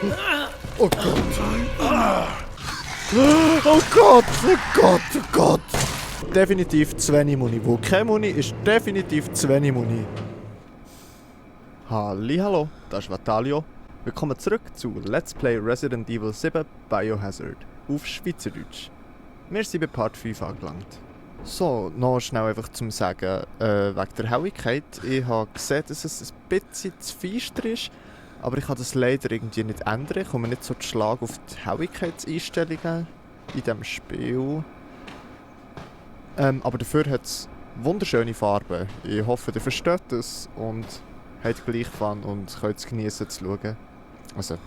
Oh Gott. Oh Gott, oh Gott, oh Gott. Definitiv zu wenig Muni. Wo keine Muni ist definitiv zu wenig Muni. Hallihallo, das ist Vatalio. Willkommen zurück zu Let's Play Resident Evil 7 Biohazard auf Schweizerdeutsch. Wir sind bei Part 5 angelangt. So, noch schnell einfach zum Sagen, wegen der Helligkeit. Ich habe gesehen, dass es ein bisschen zu feister ist, aber ich kann das leider irgendwie nicht ändern. Ich komme nicht so zu Schlag auf die Helligkeitseinstellungen in diesem Spiel. Aber dafür hat es wunderschöne Farben. Ich hoffe, ihr versteht das und habt gleich Fun und könnt es genießen zu schauen. Also,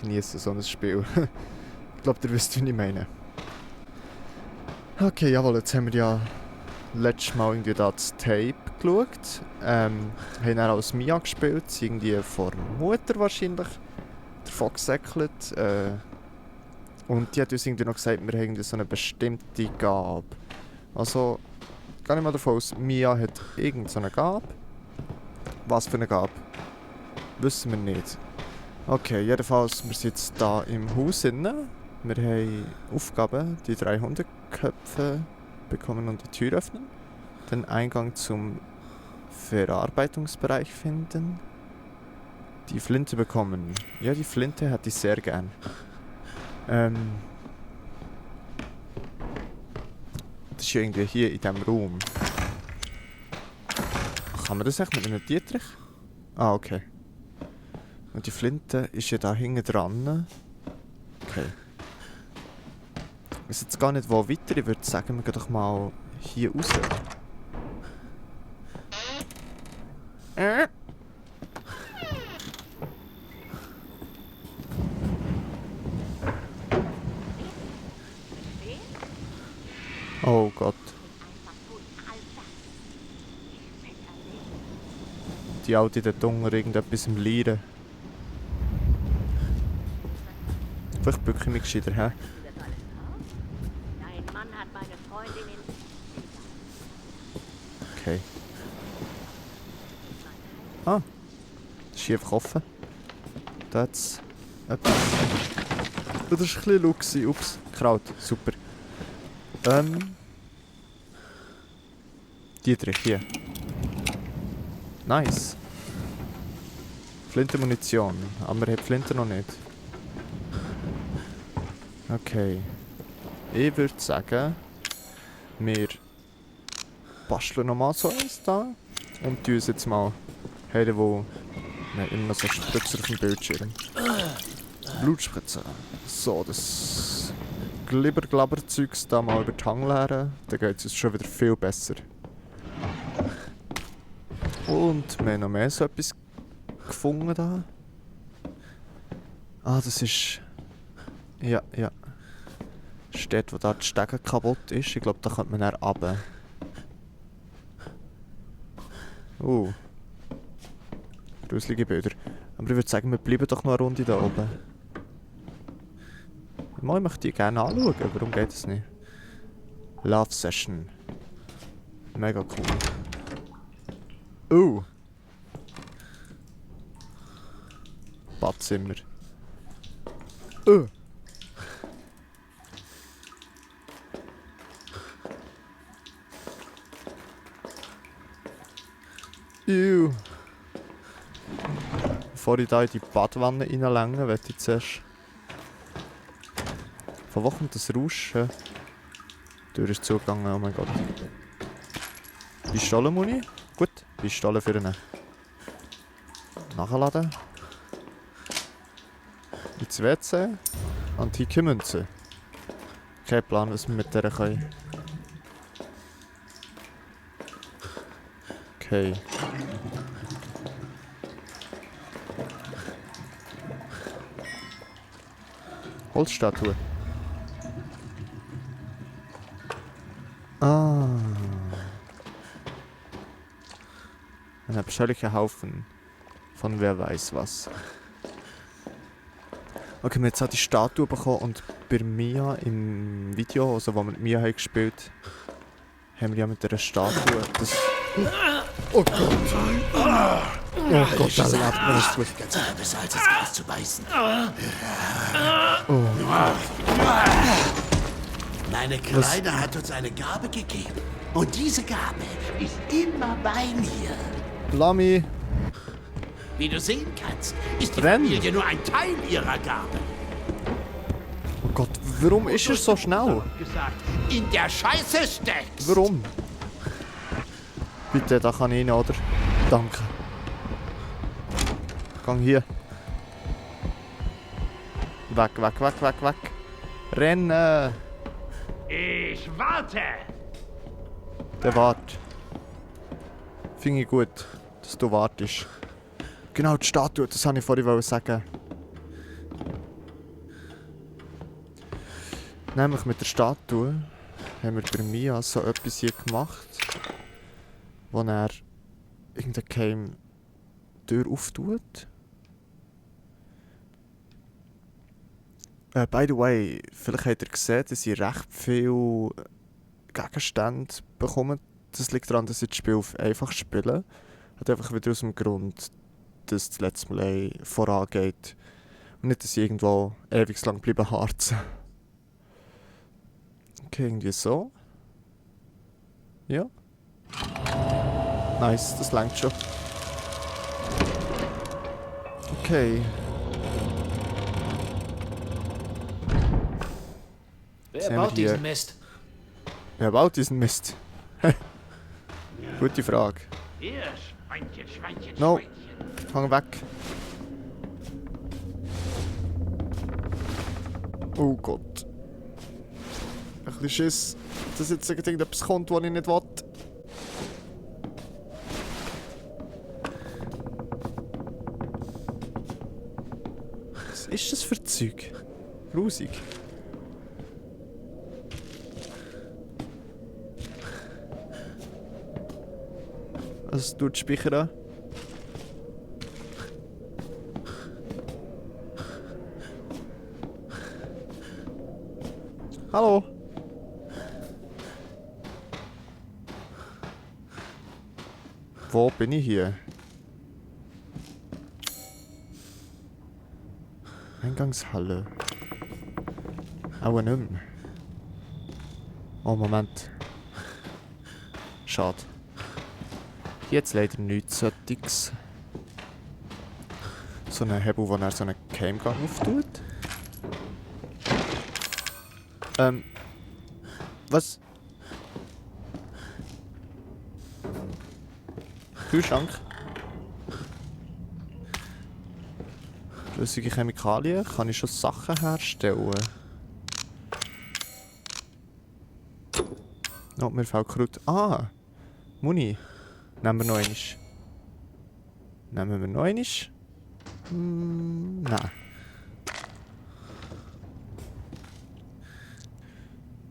genießen so ein Spiel. Ich glaube, ihr wisst, wie ich meine. Okay, jawohl, jetzt haben wir ja letztes Mal irgendwie da das Tape geschaut. Haben dann als Mia gespielt, irgendwie vor Mutter wahrscheinlich davon gesäckelt. Und die hat uns irgendwie noch gesagt, wir haben irgendwie so eine bestimmte Gabe. Also, gehe ich mal davon aus, Mia hat irgend so eine Gabe. Was für eine Gabe? Wissen wir nicht. Okay, jedenfalls, wir sind jetzt hier im Haus innen. Wir haben Aufgaben, die 3 Hundeköpfe bekommen und die Tür öffnen. Den Eingang zum Verarbeitungsbereich finden. Die Flinte bekommen. Ja, die Flinte hätte ich sehr gern. Das ist ja irgendwie hier in diesem Raum. Kann man das echt mit einem Dietrich? Ah, okay. Und die Flinte ist ja da hinten dran. Okay. Ich weiß jetzt gar nicht, wo weiter. Ich würde sagen, wir gehen doch mal hier raus. Oh Gott. Die Alte dort unten irgendetwas im Lieren. Vielleicht bücke ich mich gescheiter, hä? Okay. Ah. Das ist hier einfach offen. Da hat's etwas. Das war ein bisschen Luxi. Ups, Kraut. Super. Dietrich, hier. Nice. Flinte-Munition. Aber wir haben Flinte noch nicht. Okay. Ich würde sagen, wir basteln nochmal so eins da. Und tun uns jetzt mal heilen, wo... Nein, immer noch so Spritzer auf dem Bildschirm. Blutspritzer. So, das Glibber-Glabber-Zeugs da mal über die Hang leeren. Dann geht es uns schon wieder viel besser. Und wir haben noch mehr so etwas gefunden da. Ah, das ist... Ja. Steht, wo da die Stege kaputt ist. Ich glaube, da könnte man dann runter. Gruselige Bilder. Aber ich würde sagen, wir bleiben doch noch eine Runde da oben. Mal, ich möchte die gerne anschauen. Warum geht es nicht? Love Session. Mega cool. Badzimmer. Ew. Bevor ich da in die Badwanne reinlänge, möchte ich zuerst... Von wo kommt das Rauschen? Die Tür ist zugegangen, oh mein Gott. Pistolenmuni? Gut, Pistole für ihn. Nachladen. Ins WC. Antike Münze. Kein Plan, was wir mit der können. Okay. Holzstatue. Ah. Ein abscheulicher Haufen von wer weiß was. Okay, wir haben jetzt auch die Statue bekommen und bei Mia im Video, also wo wir mit Mia haben gespielt haben wir ja mit dieser Statue das... Oh Gott! Oh Gott, er lebt mir das gut. Ganz besser als das Gras zu beißen. Oh. Meine Kleine hat uns eine Gabe gegeben. Und diese Gabe ist immer bei mir. Lami. Wie du sehen kannst, ist die Renn. Familie nur ein Teil ihrer Gabe. Oh Gott, warum ist er so schnell? In der Scheiße steckst. Warum? Bitte, da kann ich rein, oder? Danke. Gang hier. Weg, weg, weg, weg, weg. Rennen! Ich warte. Der wart. Finde ich gut, dass du wartest. Genau, die Statue, das wollte ich vorhin sagen. Nämlich mit der Statue haben wir bei Mia so etwas hier gemacht, wo er irgendeine geheime Tür auftut. By the way, vielleicht habt ihr gesehen, dass ich recht viel Gegenstände bekomme. Das liegt daran, dass ich das Spiel auf einfach spiele. Hat einfach wieder aus dem Grund, dass das Let's Play vorangeht. Und nicht, dass ich irgendwo ewig lang bleiben harzen. Okay, irgendwie so. Ja. Nice, das langt schon. Okay. Wer Sehen wir baut hier. diesen Mist? Wer baut diesen Mist? Gute Frage. Hier, Schweinchen, Schweinchen, No. Schweinchen. Fang weg. Oh Gott. Ein bisschen Schiss, dass jetzt irgendetwas kommt, was ich nicht will. Was ist das für Zeug? Grusig. Also du speichern. Hallo. Wo bin ich hier? Eingangshalle. Auch nicht mehr. Oh, Moment. Schade. Jetzt leider nichts solches. So ein Hebel, wo er so einen Geheimgang auftut. Was? Kühlschrank? Flüssige Chemikalien? Kann ich schon Sachen herstellen? Oh, mir fällt Kraut. Ah! Muni. Nehmen wir noch einmal. Nehmen wir noch einmal? Nein.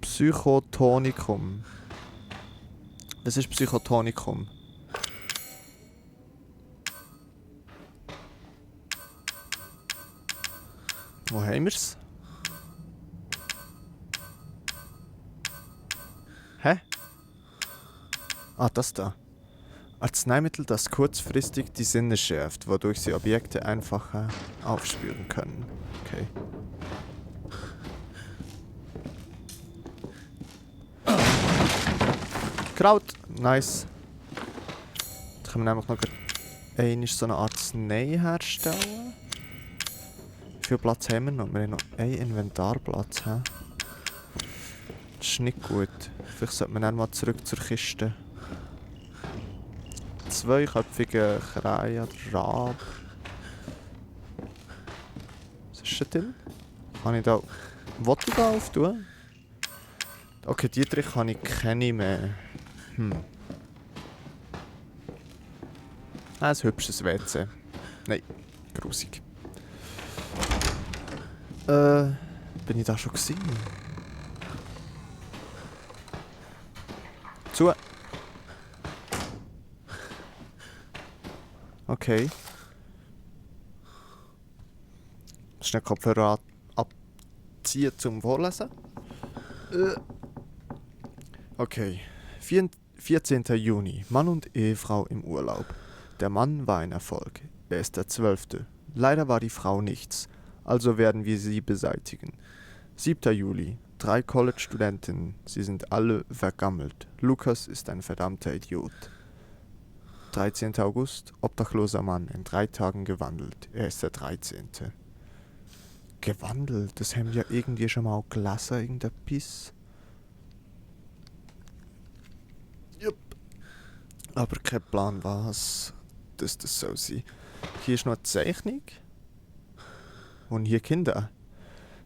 Psychotonikum. Was ist Psychotonikum? Wo haben wir's? Hä? Ah, das da. Arzneimittel, das kurzfristig die Sinne schärft, wodurch sie Objekte einfacher aufspüren können. Okay. Kraut! Nice. Jetzt können wir nämlich noch einmal so eine Arznei herstellen. Wie viel Platz haben wir noch? Wir haben noch einen Inventarplatz. He? Das ist nicht gut. Vielleicht sollte man dann mal zurück zur Kiste. Zweiköpfige Krähe oder Rab. Was ist denn drin? Kann ich da... Wollte ich da auftun? Okay, die drei kann ich keine mehr. Ein hübsches WC. Nein, grusig. Bin ich da schon gewesen? Zu. Okay. Schnell Kopfhörer abziehen zum Vorlesen. Okay. 14. Juni. Mann und Ehefrau im Urlaub. Der Mann war ein Erfolg. Er ist der 12. Leider war die Frau nichts. Also werden wir sie beseitigen. 7. Juli. 3 College-Studentinnen. Sie sind alle vergammelt. Lukas ist ein verdammter Idiot. 13. August. Obdachloser Mann. In 3 Tagen gewandelt. Er ist der 13. Gewandelt? Das haben wir irgendwie schon mal gelesen, irgendein Piss. Jupp. Aber kein Plan, was das soll sein. Hier ist noch eine Zeichnung. Und hier Kinder.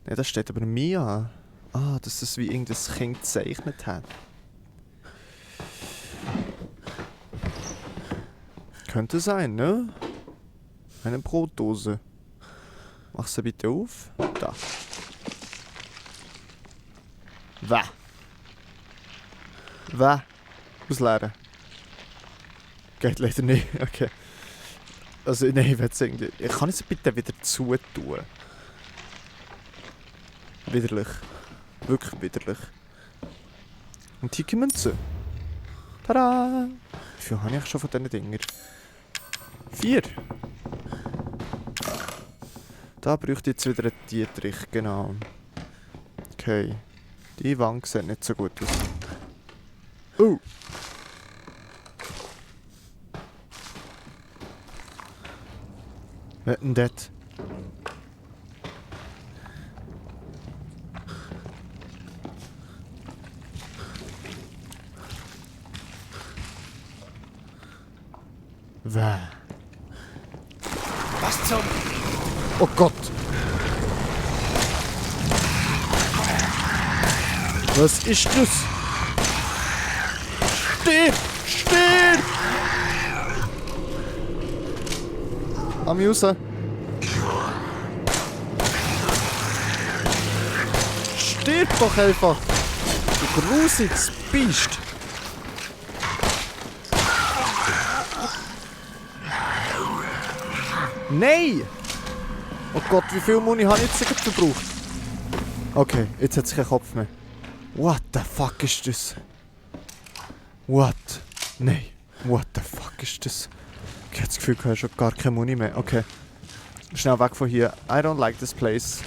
Ne, das steht aber Mia. Ah, dass das wie irgendein Kind gezeichnet hat. Könnte sein, ne? Eine Brotdose. Mach sie bitte auf. Da. Wäh. Wäh. Ausleeren. Geht leider nicht. Okay. Also, nein, ich will es irgendwie... Kann ich sie bitte wieder zutun? Widerlich. Wirklich widerlich. Und hier kommen sie. Tada! Wie viel habe ich schon von diesen Dingern? 4. Da bräuchte ich jetzt wieder einen Dietrich, genau. Okay. Die Wand sieht nicht so gut aus. Oh! Wer denn das? Wer? Was zum... Oh Gott! Was ist das? Steht! Steht! Am User. Steht doch einfach! Du grusiges Biest! Nein! Oh Gott, wie viel Muni habe ich jetzt verbraucht? Okay, jetzt hat es keinen Kopf mehr. What the fuck ist das? What? Nein. What the fuck ist das? Ich habe das Gefühl, ich habe schon gar keine Muni mehr. Okay. Schnell weg von hier. I don't like this place.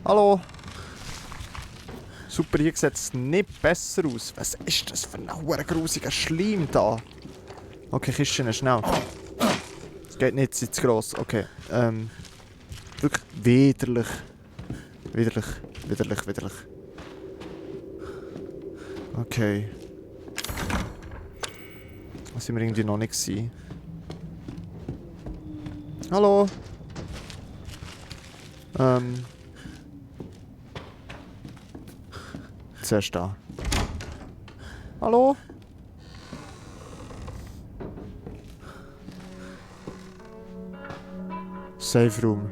Hallo? Super, hier sieht es nicht besser aus. Was ist das für ein grusiger Schleim da? Okay, Kisten, schnell. Es geht nicht, es ist zu gross. Okay. Wirklich widerlich. Widerlich, widerlich, widerlich. Okay. Das sind wir irgendwie noch nicht gewesen. Hallo? Zuerst da. Hallo? Safe Room.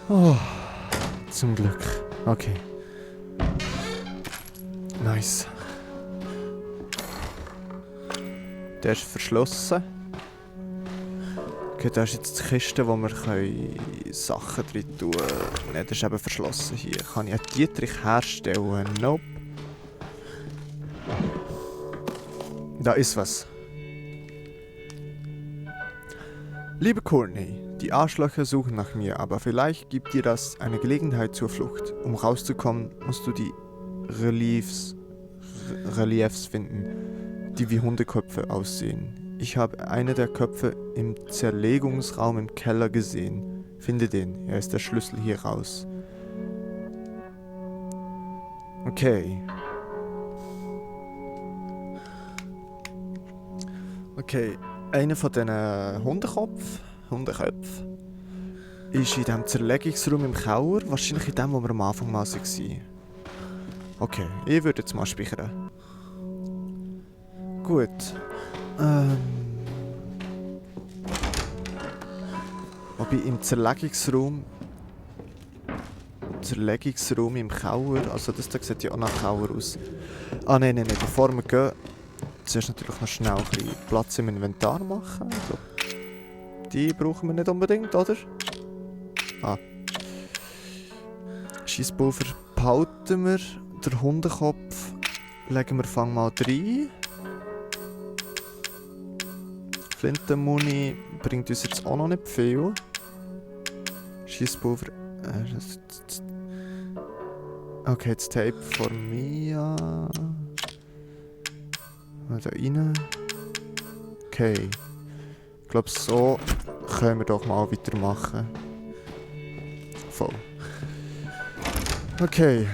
Oh, zum Glück. Okay. Nice. Der ist verschlossen. Okay, da ist jetzt die Kiste, wo wir Sachen drin tun können. Ne, das ist eben verschlossen hier. Kann ich einen Dietrich herstellen? Nope. Da ist was. Liebe Courtney, die Arschlöcher suchen nach mir, aber vielleicht gibt dir das eine Gelegenheit zur Flucht. Um rauszukommen, musst du die Reliefs finden, die wie Hundeköpfe aussehen. Ich habe eine der Köpfe im Zerlegungsraum im Keller gesehen. Finde den, er ist der Schlüssel hier raus. Okay. Okay, einer von diesen Hundeköpfen ist in diesem Zerlegungsraum im Keller, wahrscheinlich in dem, wo wir am Anfang mal waren. Okay, ich würde jetzt mal speichern. Gut. Wobei im Zerlegungsraum im Keller, also das da sieht ja auch nach Keller aus. Ah nein, bevor wir gehen, zuerst natürlich noch schnell ein bisschen Platz im Inventar machen. Also, die brauchen wir nicht unbedingt, oder? Ah. Scheisspulver behalten wir. Der Hundekopf legen wir fang mal rein. Flintenmuni bringt uns jetzt auch noch nicht viel. Schießpulver. Okay, das Tape von mir. Mal da rein. Okay. Ich glaube, so können wir doch mal weitermachen. Voll. Okay.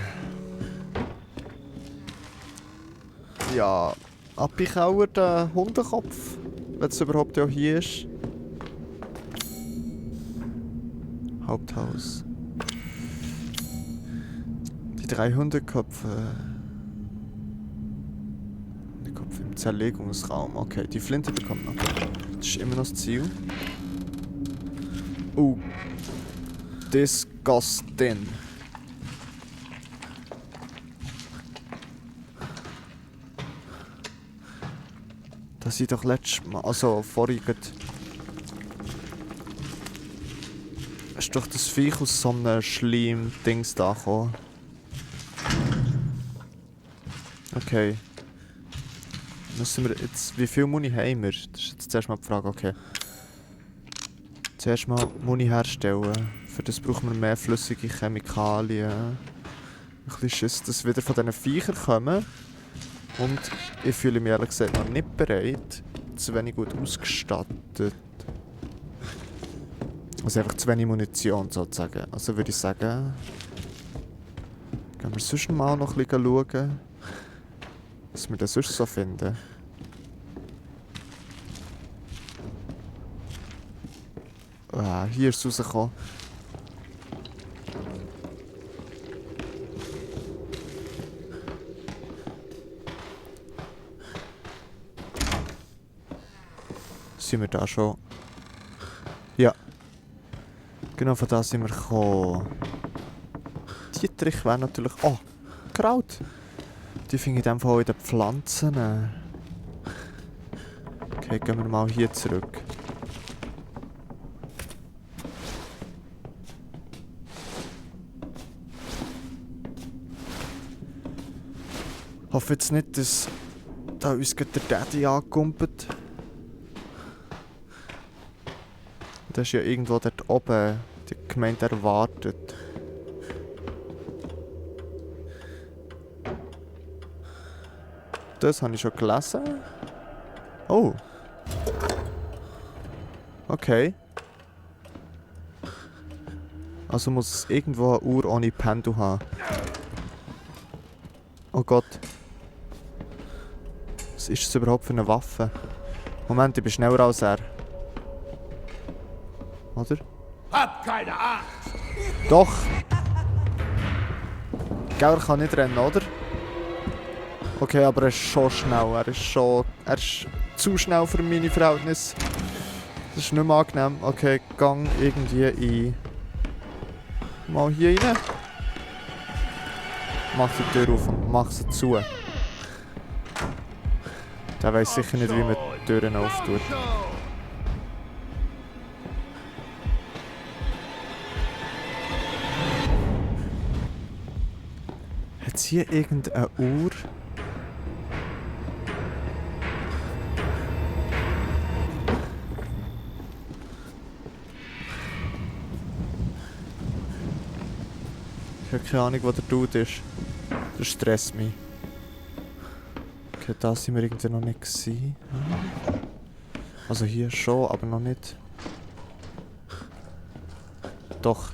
Ja, Abikauer, der Hundekopf. Wenn es überhaupt ja hier ist. Haupthaus. Die 3 Hundeköpfe. Hundeköpfe im Zerlegungsraum. Okay, die Flinte bekommt noch. Das ist immer noch das Ziel. Disgusting. Das ich doch letztes Mal, also vorhin ist doch das Viech aus so einem Schleim-Dings da gekommen. Okay. Müssen wir jetzt, wie viel Muni haben wir? Das ist jetzt zuerst mal die Frage, okay. Zuerst mal Muni herstellen. Für das brauchen wir mehr flüssige Chemikalien. Ein bisschen Schiss, dass wieder von diesen Viechern kommen. Und ich fühle mich ehrlich gesagt noch nicht bereit. Zu wenig gut ausgestattet. Also einfach zu wenig Munition sozusagen. Also würde ich sagen... Gehen wir sonst mal noch ein bisschen schauen, was wir da sonst so finden. Ah, hier ist es rausgekommen. Sind wir da schon? Ja. Genau, von da sind wir gekommen. Dietrich wäre natürlich... Oh, Kraut! Die finde ich in dem Fall auch in den Pflanzen. Okay, gehen wir mal hier zurück. Ich hoffe jetzt nicht, dass da uns der Daddy angekumpelt. Das ist ja irgendwo dort oben die Gemeinde erwartet. Das habe ich schon gelesen. Oh. Okay. Also muss es irgendwo eine Uhr ohne Pendel haben. Oh Gott. Was ist das überhaupt für eine Waffe? Moment, ich bin schneller als er. Oder? Hab keine Angst! Doch! Gell, er kann nicht rennen, oder? Okay, aber er ist schon schnell. Er ist zu schnell für meine Verhältnisse. Das ist nicht mehr angenehm. Okay, gang irgendwie ein. Mal hier rein. Mach die Tür auf und mach sie zu. Der weiss sicher nicht, wie man die Türen auftut. Hat es hier irgendeine Uhr? Ich habe keine Ahnung, wo der Dude ist. Das stresst mich. Okay, da sind wir irgendwie noch nicht gewesen. Also hier schon, aber noch nicht. Doch.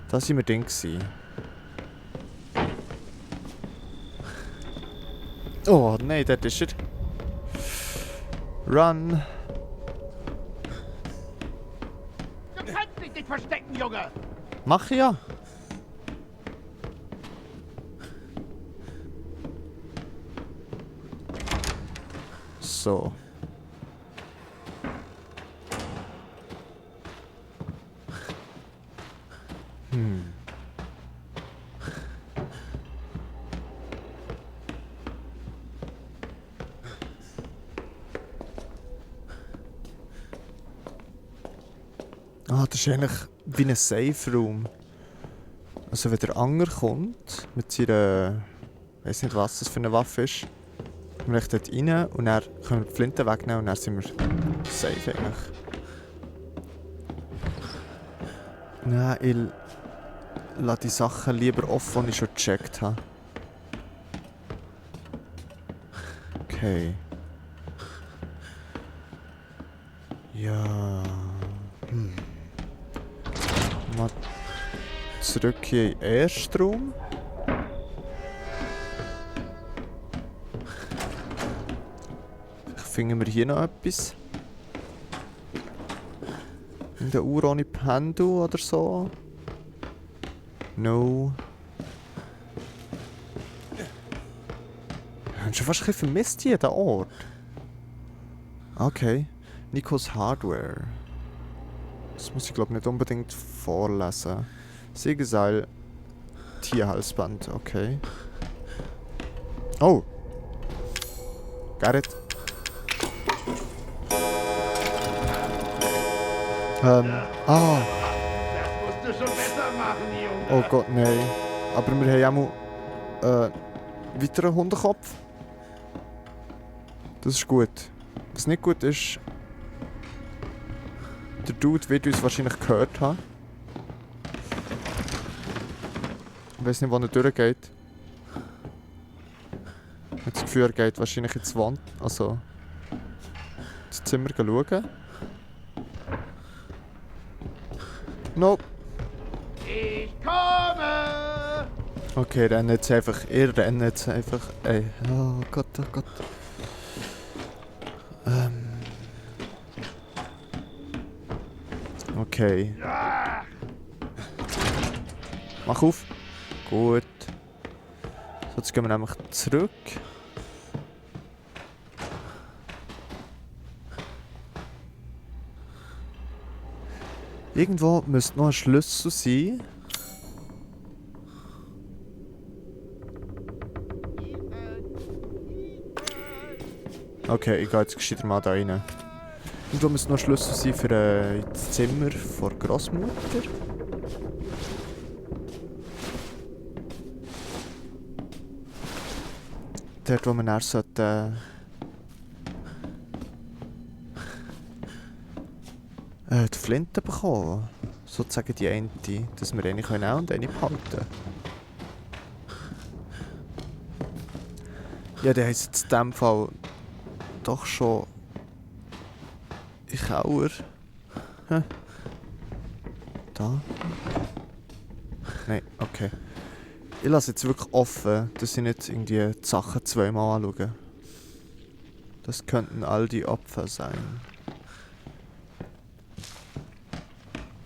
Da sind wir drin gewesen. Oh nein, dort ist er. Run! Du kannst dich nicht verstecken, Junge! Mach ich ja! So. Ah, das ist eigentlich wie ein Safe Room. Also wenn der Anger kommt, mit seiner... Ich weiß nicht, was das für eine Waffe ist. Wir gehen dort rein und dann können wir die Flinte wegnehmen und dann sind wir safe eigentlich. Nein, ich lasse die Sachen lieber offen, die ich schon gecheckt habe. Okay. Ja. Mal zurück hier in den ersten Raum. Finden wir hier noch etwas? In der Uhr ohne Pendel oder so? No. Ich habe schon fast ein bisschen vermisst hier, den Ort. Okay. Nikos Hardware. Das muss ich glaube nicht unbedingt vorlesen. Sägeseil. Tierhalsband, okay. Oh! Got it. Das musst du schon besser machen, Junge. Oh Gott, nein. Aber wir haben auch weiteren Hundekopf. Das ist gut. Was nicht gut ist, der Dude wird uns wahrscheinlich gehört haben. Ich weiß nicht, wo er durchgeht. Ich habe das Gefühl, er geht wahrscheinlich ins Wand, also ins Zimmer schauen. Nope. Ich komme! Okay, renn jetzt einfach. Ihr rennt jetzt einfach. Ey. Oh Gott, oh Gott. Okay. Mach auf. Gut. So, jetzt gehen wir nämlich zurück. Irgendwo müsste noch ein Schlüssel sein. Okay, ich gehe jetzt gescheiter mal da rein. Irgendwo müsste noch ein Schlüssel sein für das Zimmer von der Grossmutter. Dort, wo man dann sollte... die Flinte bekommen. Sozusagen die eine, dass wir eine nehmen können und eine behalten. Ja, der heisst jetzt in diesem Fall doch schon in Kauer. Hä? Da? Nein, okay. Ich lasse jetzt wirklich offen, dass ich nicht irgendwie die Sachen zweimal anschaue. Das könnten all die Opfer sein.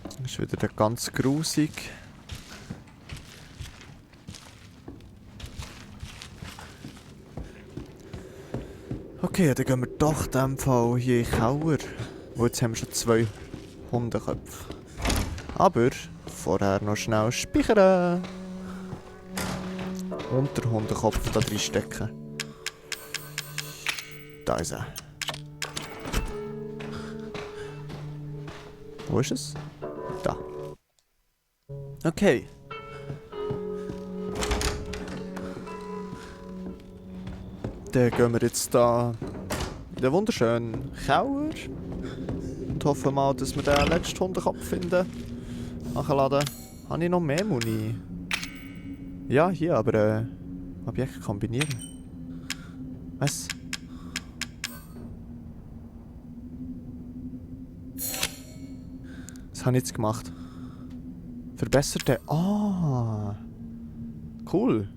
Das ist wieder ganz grusig. Okay, dann gehen wir doch in diesem Fall hier in Kauer. Und jetzt haben wir schon 2 Hundeköpfe. Aber vorher noch schnell speichern. Und den Hundekopf da reinstecken. Da ist er. Wo ist es? Da. Okay. Dann gehen wir jetzt da in den wunderschönen Kauer. Und hoffen mal, dass wir den letzten Hundekopf finden. Nachladen. Habe ich noch mehr Muni? Ja, hier, aber Objekte kombinieren. Was? Was habe ich jetzt gemacht? Verbesserte. Ah. Cool.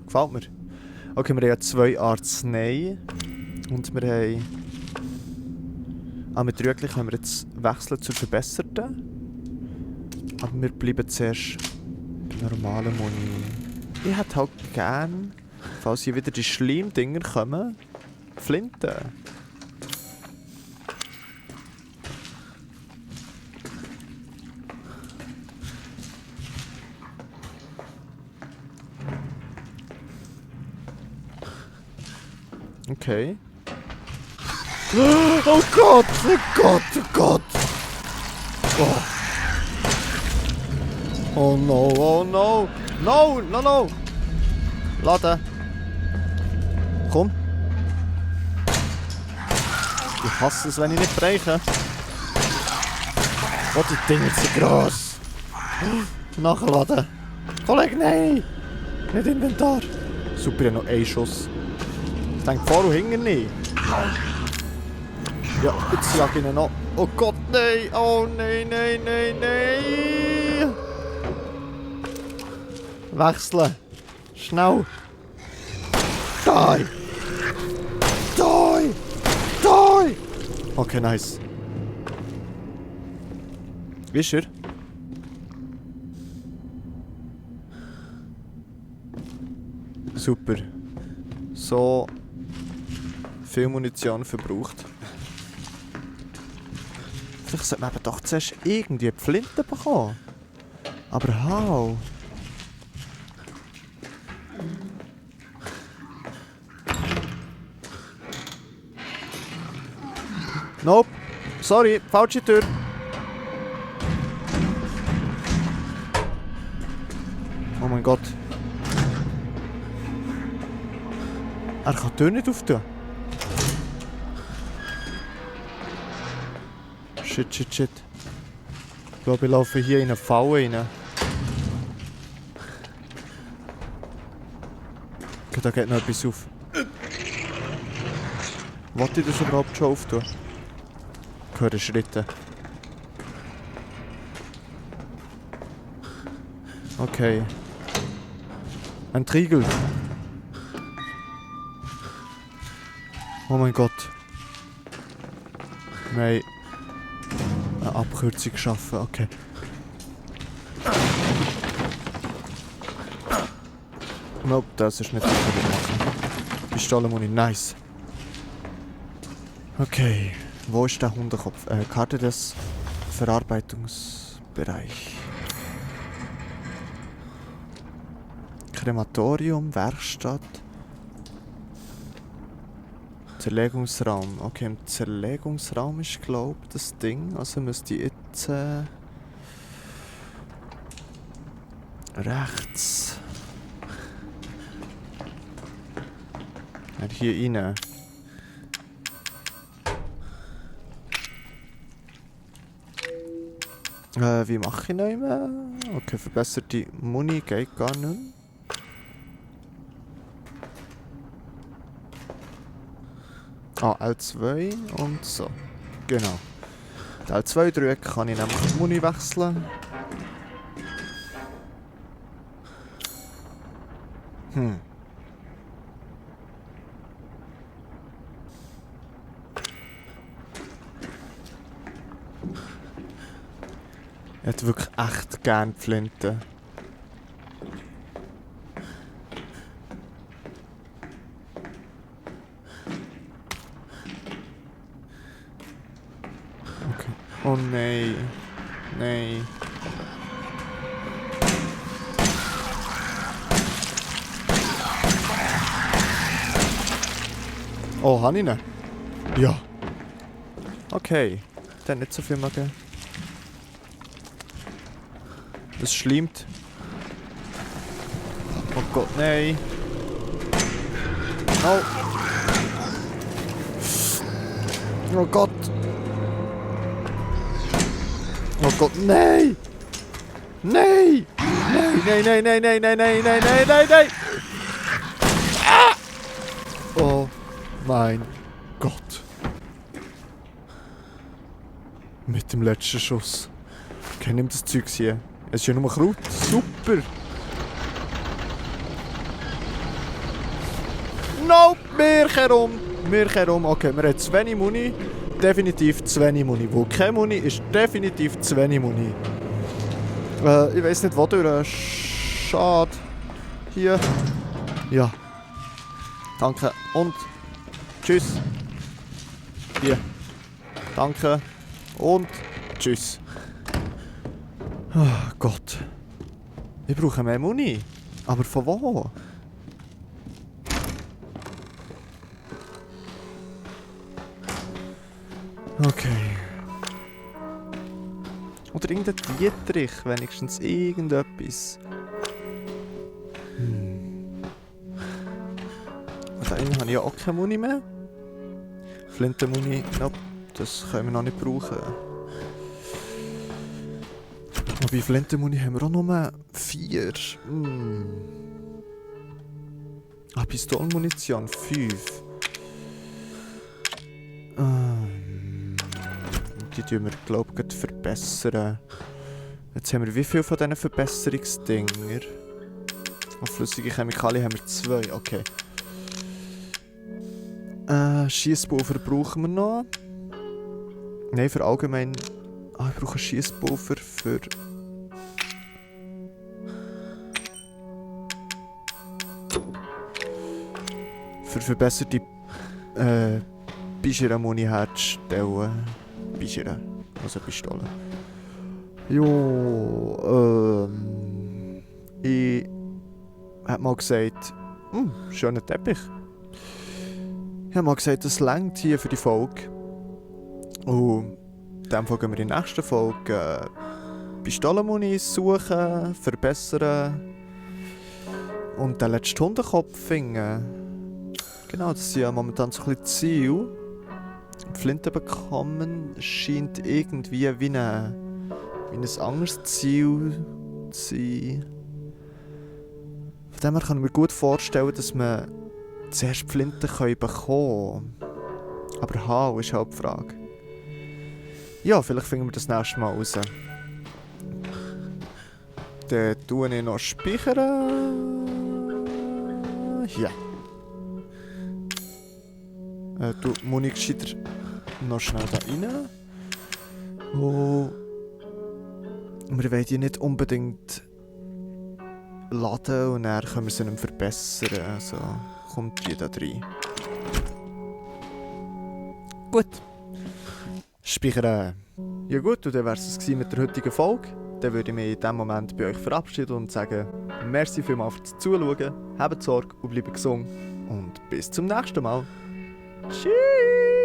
Gefällt mir. Okay, wir haben ja 2 Arznei. Und wir haben... mit Rüegli können wir jetzt wechseln zur verbesserten. Aber wir bleiben zuerst bei normalen Muni. Ich hätte halt gern, falls hier wieder die Schleimdinger kommen, Flinten. Okay. Oh Gott, oh Gott, oh Gott. Oh. Oh no, oh no. No, no, no. Laden. Komm. Ich hasse es, wenn ich nicht bereiche. Oh, die Dinger sind gross. Nachladen. Kollege, nein! Nicht Inventar. Super, ich habe noch einen Schuss. Ich denke, vor und hinten nicht. Ja, jetzt jag ich ihn noch. Oh Gott, nein! Oh nein, nein, nein, nein! Wechseln! Schnell! Die! Die! Die! Okay, nice. Wie ist er? Super. So viel Munition verbraucht. Vielleicht sollte man eben doch zuerst irgendwie die Flinte bekommen. Aber how? Nope. Sorry, falsche Tür. Oh mein Gott. Er kann die Tür nicht auftun. Shit, shit, shit. Ich glaube, ich laufe hier in eine Falle rein. Okay, da geht noch etwas auf. Wollte ich das überhaupt schon auftun? Ich höre Schritte. Okay. Ein Triegel. Oh mein Gott. Wir haben eine Abkürzung geschaffen, okay. Nope, das ist nicht das, was ich machen. Pistolenmuni, nice. Okay, wo ist der Hundekopf? Karte des Verarbeitungsbereichs. Krematorium, Werkstatt. Zerlegungsraum. Okay, im Zerlegungsraum ist, glaube ich, das Ding. Also müsste ich jetzt rechts. Ja, hier rein. Wie mache ich noch immer? Okay, verbesserte Muni geht gar nicht. Ah, L2 und so. Genau. Die L2 drücken kann ich nämlich die Muni wechseln. Ich hätte wirklich echt gerne Flinte. Okay. Oh nein. Nein. Oh, habe ich ihn? Ja. Okay. Der hat nicht so viel mehr gegeben. Das schlimmt. Oh Gott, nein. No. Oh Gott. Oh Gott, nein. Nein. Nein, nein, nein, nein, nein, nein, nein, nein, nein, nein, nein. Ah! Oh mein Gott. Mit dem letzten Schuss. Okay, nimm das Zeug hier. Es ist ja nur Kraut. Super! Nope! Wir kehren um. Okay, wir haben zu wenig Muni. Definitiv zu wenig Muni. Wo keine Muni ist definitiv zu wenig Muni. Ich weiss nicht, wo durch. Schade. Hier. Ja. Danke. Und tschüss. Hier. Danke. Und tschüss. Oh Gott. Ich brauche mehr Muni. Aber von wo? Okay. Oder irgendein Dietrich, wenigstens irgendetwas. Da innen habe ich ja auch keine Muni mehr. Flintenmuni, nope. das können wir noch nicht brauchen. Und bei Flintenmuni haben wir auch nur 4. Pistolenmunition 5. Die tun wir, glaube ich, verbessern. Jetzt haben wir wie viel von diesen Verbesserungsdinger? Auf flüssige Chemikalien haben wir 2, okay. Schiesspulver brauchen wir noch. Nein, für allgemein... ich brauche Schiesspulver für... für verbesserte Bischera-Muni herzustellen. Bischera, also Pistole. Jo, ich hab mal gesagt, schöner Teppich. Ich hab mal gesagt, das reicht hier für die Folge. Und in dem Fall gehen wir in der nächsten Folge Pistolenmuni suchen, verbessern und den letzten Hundekopf finden. Genau, das sind ja momentan so ein bisschen Ziel. Flinte bekommen scheint irgendwie wie ein anderes Ziel zu sein. Von dem her kann ich mir gut vorstellen, dass wir zuerst die Flinte bekommen können. Aber how ist halt die Frage. Ja, vielleicht finden wir das nächste Mal raus. Dann tue ich noch speichern. Ja. Du Muni gescheiter noch schnell da rein. Und wir wollen die nicht unbedingt laden und dann können wir sie nicht verbessern. Also kommt die da rein. Gut. Speichern. Ja gut, und dann wäre es mit der heutigen Folge. Dann würde ich mich in diesem Moment bei euch verabschieden und sagen, merci vielmals fürs Zuschauen, habt Sorge und bleibt gesund. Und bis zum nächsten Mal. Tschüss!